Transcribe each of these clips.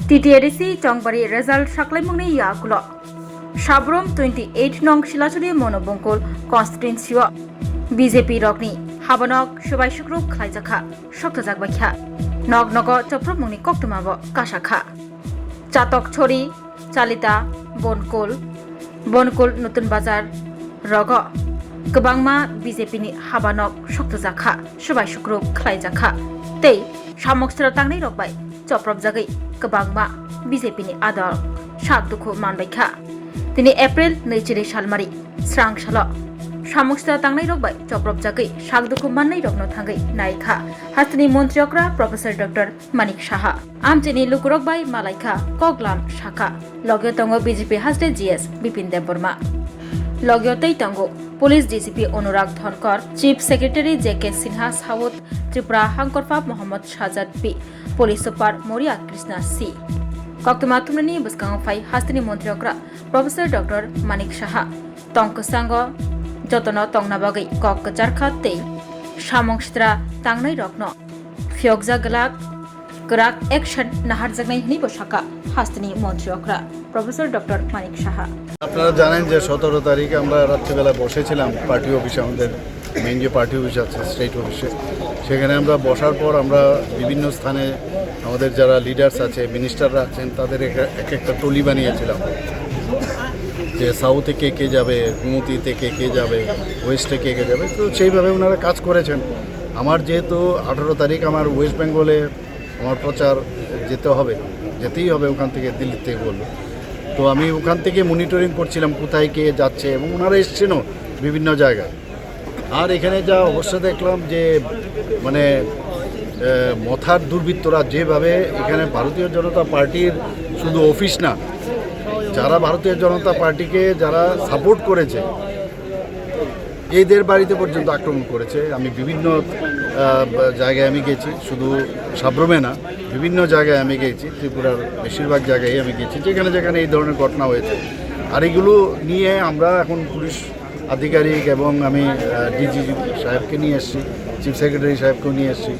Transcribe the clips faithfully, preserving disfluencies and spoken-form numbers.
T T A D C Chongbari result saklaimungni yagulo Sabrom twenty eight nong Silachari Monobongkol constituency o B J P rokni habanok subai sukruk khlaijakha, soktojak baikha. Nok nogo chopropmungni koktwma bo kasakha. Chatok Chori, Chalita, Bonkol, Bonkol Nutun Bazar rogo kwbangma B J P ni habanok soktojakha, subai sukruk khlaijakha tei samung sitra tangnai rok bai chopropjagwi kwbangma B J P ni ador sak dukhu manbaikha. Tini April nui chini salmari srang salo samung sitra tangnai rok bai chopropjagwi sak dukhu mannai rokno thangwi naikha hasteni montri okra Professor Doctor Manik Saha. Amchini lukurok bai malaikha, koklam sakha. Logio tongo B J P haste G S Bipin Debbarma. Logio tei tongo Police D C P Anurag Dhonkar, Chief Secretary J K Sinha, South Tripura Hangkorpha Mohammad Sajad P, Police Super Moria Krishna C. Koktwma thumnani bwskango phai hasteni montri okra Professor Doctor Manik Saha. Tong kwchango jotono tongna bagwi kok kwcharkha tei samung sitra tangnai rokno phiyokjak glak kwrak action naharjaknai hwnwi bo sakha hasteni montri okra Professor Doctor Manik Saha. আপনারা জানেন যে সতেরো তারিখ আমরা রাত্রিবেলা বসেছিলাম পার্টি অফিসে, আমাদের মেইন যে পার্টি অফিস আছে স্টেট অফিসে, সেখানে আমরা বসার পর আমরা বিভিন্ন স্থানে আমাদের যারা লিডার্স আছে, মিনিস্টাররা আছেন, তাদের এক এক একটা টলি বানিয়েছিলাম যে সাউথে কে কে যাবে, গোমতীতে কে কে যাবে, ওয়েস্টে কে কে যাবে। তো সেইভাবে ওনারা কাজ করেছেন। আমার যেহেতু আঠারো তারিখ আমার ওয়েস্ট বেঙ্গলে আমার প্রচার যেতে হবে, যেতেই হবে ওখান থেকে, দিল্লি থেকে বললো। তো আমি ওখান থেকে মনিটরিং করছিলাম কোথায় কে যাচ্ছে, এবং ওনারা এসছেনও বিভিন্ন জায়গায়। আর এখানে যা অবস্থা দেখলাম যে মানে আহ, মথার দুর্বৃত্তরা যেভাবে এখানে ভারতীয় জনতা পার্টির শুধু অফিস না, যারা ভারতীয় জনতা পার্টিকে যারা সাপোর্ট করেছে, এদের বাড়িতে পর্যন্ত আক্রমণ করেছে। আমি বিভিন্ন আহ, জায়গায় আমি গেছি, শুধু সাব্রমে না, বিভিন্ন জায়গায় আমি গেছি, ত্রিপুরার বেশিরভাগ জায়গায় আমি গেছি, যেখানে যেখানে এই ধরনের ঘটনা হয়েছে। আর এগুলো নিয়ে আমরা এখন পুলিশ আধিকারিক এবং আমি ডিজি সাহেবকে নিয়ে এসেছি, চিফ সেক্রেটারি সাহেবকেও নিয়ে এসেছি,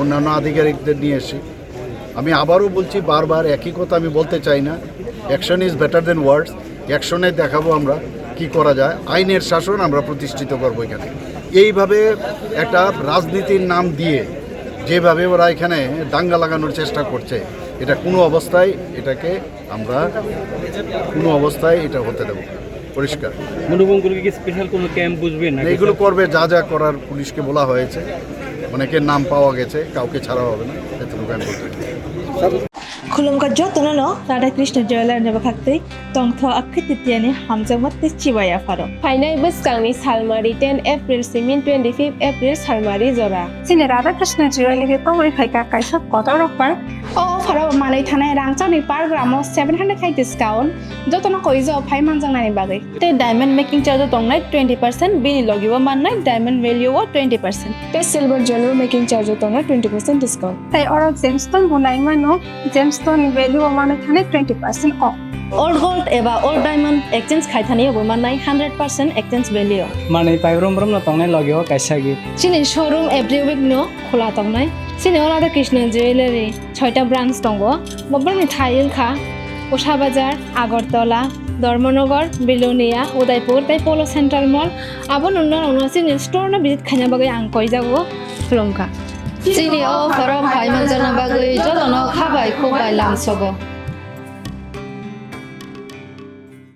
অন্যান্য আধিকারিকদের নিয়ে এসেছি। আমি আবারও বলছি, বারবার একই কথা আমি বলতে চাই না, অ্যাকশন ইজ বেটার দেন ওয়ার্ডস। অ্যাকশনে দেখাবো আমরা কি করা যায়, আইনের শাসন আমরা প্রতিষ্ঠিত করবো এখানে। এইভাবে একটা রাজনীতির নাম দিয়ে যেভাবে ওরা এখানে দাঙ্গা লাগানোর চেষ্টা করছে, এটা কোনো অবস্থায় এটাকে আমরা কোনো অবস্থায় এটা হতে দেবো না। পরিষ্কার। মনোবঙ্কুল কি স্পেশাল কোনো ক্যাম্প বুঝবেন না? এগুলো করবে, যা যা করার পুলিশকে বলা হয়েছে, অনেকের নাম পাওয়া গেছে, কাউকে ছাড়া হবে না, এতটুকু আমি বলতে পারি। Khulumkha jotono no Radha Krishna Jewellery ni bwkhaktwi tongtho akhwititiani hamjakma tei chibai yapharo. Phainai bwskangni salmari ten April simin twenty fifth April salmari jora. Chini Radha Krishna Jewellery tongwi phaikha kaisa kotor offer. O offer o manwi thanai rangchakni per gram o seven hundred khai discount, jotono koijo phai manjaknani bagwi. Tei diamond making charge o tongnai twenty percent, bini logi o mannai diamond value o twenty percent. Tei silver jewelry making charge o tongnai twenty percent discount. Tei oro gemstone bo nai mano, gemstone ni value o manwi thanai twenty percent off. Old gold eba old diamond exchange khai thani bo mannai hundred percent exchange value. Manwi pai brum brum no tongnai logi o kaisa gift. Chini showroom every week no khula tongnai. Chini o Radha Krishna Jewellery. Soita branch tongo. Bobrokni thai wngkha Usha Bazar, Agartala, Dharmanagar, Belonia, Udaipur tei Polo Central Mall. Abo norokno chini store no visit khaina bagwi ang koijago khulumkha. Chini o offer o phai manjakna bagwi jotono kha bai khuk bai lamsogo.